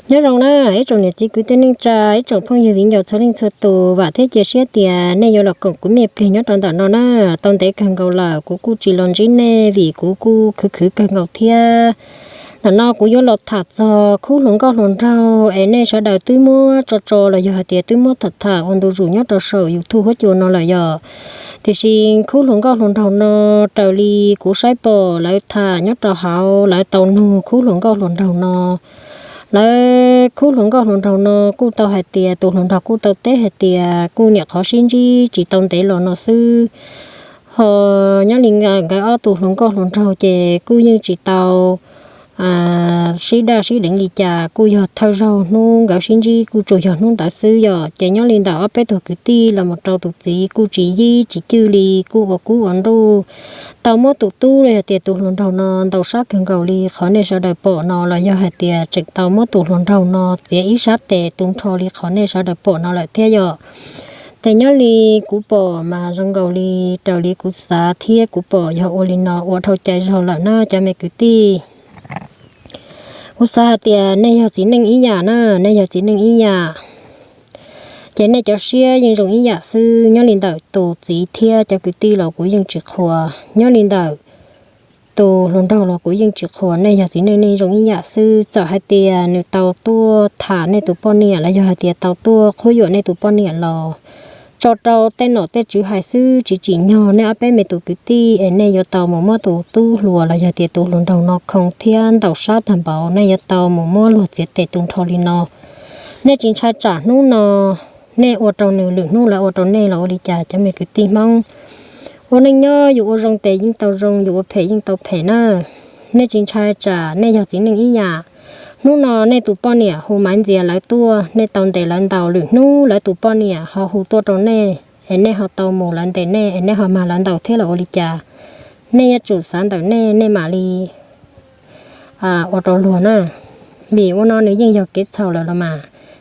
Nyob zoo na, ib tsoom niam txiv kwv tij neej tsa, ib tsoom phooj ywg viv ncaus txhua leej txhua tus, vam thiab cia siab tias nej yuav los koom kuv me pliag nyob rau ntawm no na. Tau ntev kawg nkaus lawm kuv kuj tsis los ntsib nej vim kuv kuj khwv khwv kawg nkaus thiab. Ntawm no kuv yuav los tham txog khub hluas nkauj hluas nraug es nej sawv daws twb muab tso tso los yog hais tias twb muab tham tham ua ntu zus nyob rau saum YouTube huab cua no lawm yog. Tiam sis khub hluas nkauj hluas nraug no, raws li kuv saib pom lawv tham nyob rau hauv, lawv tau nug khub hluas nkauj hluas nraug no, lawv khub hluas nkauj hluas nraug no kuj tau hais tias tus hluas nraug kuj tau teb hais tias kuj niam qhov sib ntsib tsis tau ntev los no xwb. Ho nyob li nkawd ob tug hluas nkauj hluas nraug ces kuj yeej tsis tau sib daj sib deev li cas, kuj yog thawj zaug hnub nkawd sib ntsib kuj tsuas yog hnub ntawd xwb yog. Ces nyob li ntawm ob peb tug kwv tij los mus rau tus txiv kuj tsis yib tsis cwj li, kuj ua kub ua nruj, tau muab tus tub los yog tias tus hluas nraug no ntaus sab kawg nkaus li qhov nej sawv daws pom no los yog hais tias tseem tau muab tus hluas nraug no txiav ib sab tes tu nrho li qhov nej sawv daws pom no lawm thiab yog. Ces nyob li kuv pom mas zoo nkaus li raws li kuv xav thiab kuv pom yog ua li no ua dhau cai zog lawm na cov me kwv tij. Kuv xav hais tias nej yog txiv neej ib yam na, nej yog txiv neej ib yam, ces nej cov siab yeej zoo ib yam xwb. Nyob li ntawm tus txiv thiab cov kwv tij los kuv yeej tsis qhuas, nyob li ntawm tus hluas nraug los kuv yeej tsis qhuas, nej yog txiv neej nej zoo ib yam xwb. Txawm hais tias nws tau tuaj tham nej tus poj niam los yog hais tias tau tuaj qhuab yuam nej tus poj niam los tso rau tej nom tej tswv hais xwb, tsis tsim nyog nej ob peb me tus kwv tij es nej yuav tau mus muab tus tub hluas los yog tias tus hluas nraug no khoo thiab ntaus sab tag npaum, nej yuav tau mus muab luag txiav tes tu nrho li no. Nej tsis ntshai tsam hnub no nej ua rau nws lwm hnub lawv ua rau nej los ua li cas cov me kwv tij Hmoob? Ua neej nyob yus ua zoo tes yeej tau zoo, yus ua phem yeej tau phem na. Nej tsis ntshai tsam nej yog txiv neej ib yam, hnub no nej tus poj niam hu maiv ntxias lawv tuaj, nej tau ntes lawv ntaus, lwm hnub lawv tus poj niam ho hu tuaj rau nej es nej ho tau mus lawv ntes nej es nej ho mag lawv ntaus thiab los ua li cas? Nej yuav tsum xav ntawm nej, nej mam li ua rau luag na. Vim ua no nws yeej yog kev txhaum lawm los mas,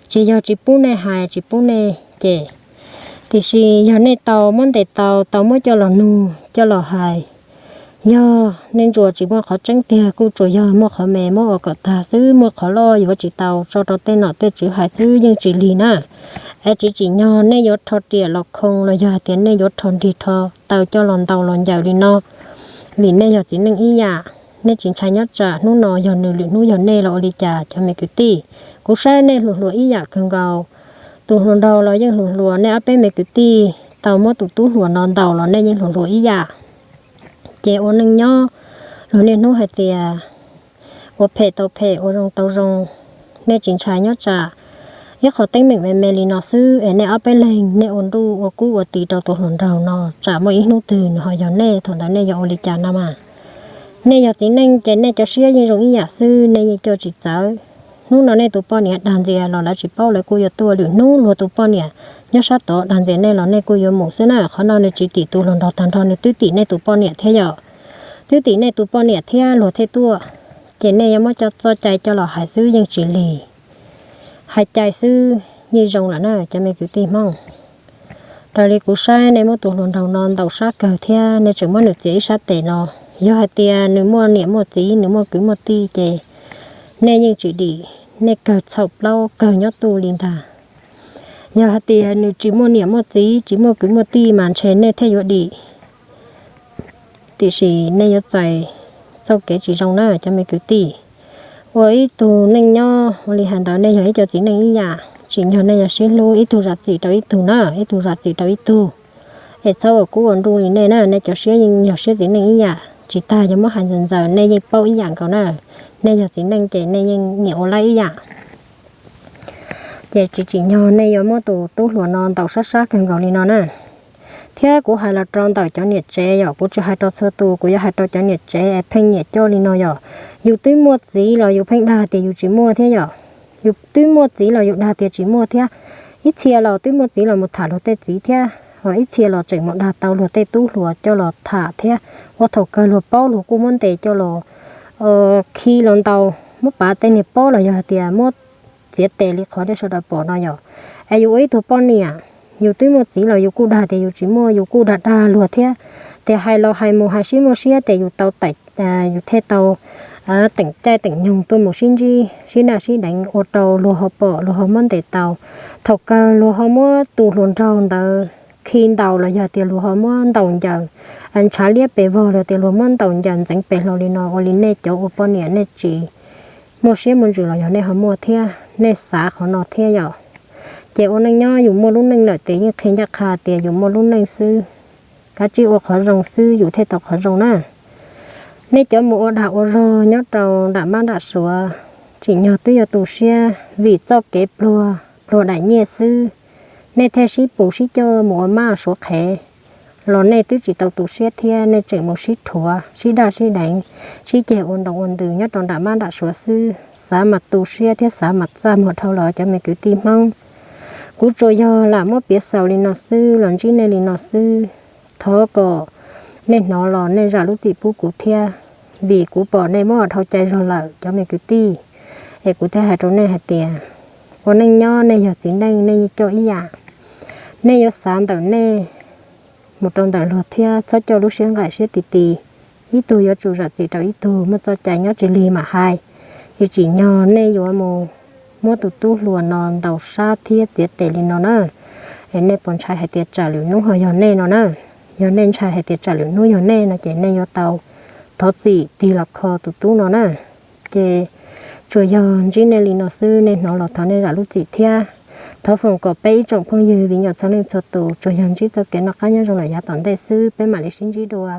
tsis yog tsis pub nej hais tsis pub nej cem, tiam sis yog nej tau muab ntes tau, tau muab coj los nug coj los hais, yog nej ntsuas tsis muaj qhov tseeb tiag kuj tsuas yog muaj qhov me muab ua kom tag xwb, muaj qhov loj yuav tsis tau tso rau tej nom tej tswv hais xwb yeej tsis lig na. Es tsis tsim nyog nej yuav rho riam los khoo los yog hais tias nej yuav rho nrig rho taw coj los ntaus los ncaws li no, vim nej yog txiv neej ib yam. Nej tsis ntshai nyob tsam hnub no yog nws lwm hnub yog nej los ua li cas cov me kwv tij? Kuv saib nej hluas hluas ib yam kawg nkaus. Tus hluas nraug los yeej hluas hluas, nej ob peb me kwv tij tau muab tus tub hluas no ntaus los nej yeej hluas hluas ib yam. Ces ua neej nyob, luag niaj hnub hais tias ua phem tau phem, ua zoo tau zoo. Nej tsis ntshai nyob tsam ib qho teeb meem me me li no xwb es nej ob peb leeg nej ua nruj ua kub ua ti rau tus hluas nraug no, tsam muaj ib hnub twg nws ho yog nej, thaum ntawd nej yuav ua li cas no mas? Nej yog txiv neej ces nej cov siab yeej zoo ib yam xwb, nej yeej coj tsis txawv. Hnub no nej tus poj niam dag ntxias los lawv tsis paub, lawv kuj yuav tuaj. Lwm hnub luag tus poj niam nyob sab tod dag ntxias nej los nej kuj yuav mus xwb na. Qhov no nws tsis tim tus hluas nraug tag nrho, nws twb tim nej tus poj niam thiab yom. Twb tim nej tus poj niam thiab luag thiaj tuaj. Ces nej yuav muab coj txoj cai coj los hais xwb yeej tsis lig. Hais cai xwb yeej zoo lawm na cov me kwv tij Hmoob. Raws li kuv saib nej muab tus hluas nraug no ntaus sab kawg thiab nej tseem muab nws txiav ib sab tes no. Yog hais tias nws muaj niam muaj txiv, nws muaj kwv muaj tij ces nej yeej tsis dim, nej kawg txhaum plaub kawg nyob tuj li ntag. Yog hais tias nws tsis muaj niam muaj txiv, tsis muaj kwv muaj tij mas ntshe nej thiaj yuav dim. Tiam sis nej yuav txais txoj kev tsis zoo na cov me kwv tij. Ua ib tug neej nyob ua li hais ntawd, nej yog ib co txiv neej ib yam, tsim nyog nej yuav sib hlub ib tug zam txim rau ib tug na, ib tug zam txim rau ib tug. Es txhob ua kub ua nruj li nej na, nej cov siab yeej yog siab txiv neej ib yam, tsis tas yog muab hais ntxaws ntxaws nej yeej paub ib yam nkaus na. Nej yog txiv neej ces nej yeej nyiam ua laib ib yam. Ces tsis tsim nyog nej yuav muab tus tub hluas no ntaus sab sab kawg nkaus li no na. Thiab kuv hais los rau ntawm cov niam tsev yom, kuv tsis hais rau txhua tus, kuv yuav hais rau cov niam tsev es pheej nyiam coj li no yom. Yus twb muaj txiv los yus pheej dag tias yus tsis muaj thiab yom. Yus twb muaj txiv los yus dag tias tsis muaj thiab. Ib txhia los twb muaj txiv los mus tham luag tej txiv thiab, ho ib txhia los tseem mus dag tau luag tej tub hluas coj los tham thiab. Ua thaum kawg luag paub luag kuj muab ntes coj los khi los ntaus, muab pav tej niag pob los yog hais tias muab txiav tes li qhov nej sawv daws pom no yom. Es yus ua ib tug poj niam, yus twb muaj txiv los yus kuj dag tias yus tsis muaj, yus kuj dag dag luag thiab. Ces hais los hais mus hais sib muaj siab ces yus tau, yus thiaj tau teem caij teem nyoog tuaj mus sib ntsib sib daj sib deev ua rau luag ho pom luag ho muab ntes tau. Thaum kawg luag ho muab tus hluas nraug ntawd khi ntaus los yog tias luag ho muab ntaus ncaws, ntshav liab pes vog los tias luag muab ntaus ncaws ntxeev pes hlo li no ua li nej cov ua poj niam nej tsis muaj siab muaj ntsws los yog nej ho muaj thiab nej xav qhov no thiab yom. Ces ua neej nyob yus muaj lub neej lawm ces yeej qhia ncaj qha tias yus muaj lub neej xwb, kav tsij ua qhov zoo xwb yus thiaj tau qhov zoo na. Nej cov mus ua dag ua zog nyob rau nram mab nram suav, tsim nyog twb yuav tu siab vim txoj kev pluag pluag daim nyiaj xwb, nej thiaj sib pus sib coj mus ua mab suav qhev los nej twb tsis tau tu siab thiab nej tseem mus sib rhuav sib daj sib deev, sib ceg ua ntoos ua ntws nyob rau nram mab nram suav xwb. Xav mas tu siab thiab xav mas txaj muag dhau los cov me kwv tij Hmoob. Kuv tsuas yog lam muab piav xaus li no xwb los ntsib nej li no xwb. Thov kom nej hnov los nej zam lub txim pub kuv thiab, vim kuv pom nej muab dhau cai zog lawm cov me kwv tij. Es kuv thiaj hais rau nej hais tias, ua neej nyob nej yog txiv neej nej yeej coj ib yam, nej yuav xav ntawm nej mus rau ntawm luag thiab txhob coj lub siab nqaim siab ti ti. Ib tug yuav tsum zam txim rau ib tug, muaj txoj cai nyob tsis lig mam hais. Ces tsim nyog nej yuav mus muab tus tub hluas no ntaus sab thiab txiav tes li no na. Es nej puas ntshai hais tias tsam lwm hnub ho yog nej no na? Yog nej ntshai hais tias tsam lwm hnub yog nej no ces nej yuav tau thov txim tig los kho tus tub no na. Ces tsuas yog ntsib nej li no xwb, nej hnov los thov nej zam lub txim thiab. Thov foom kom peb ib tsoom phooj ywg viv ncaus txhua leej txhua tus tsuas yog ntsib txoj kev noj qab nyob zoo lawm yav tom ntej xwb, peb mam li sib ntsib dua.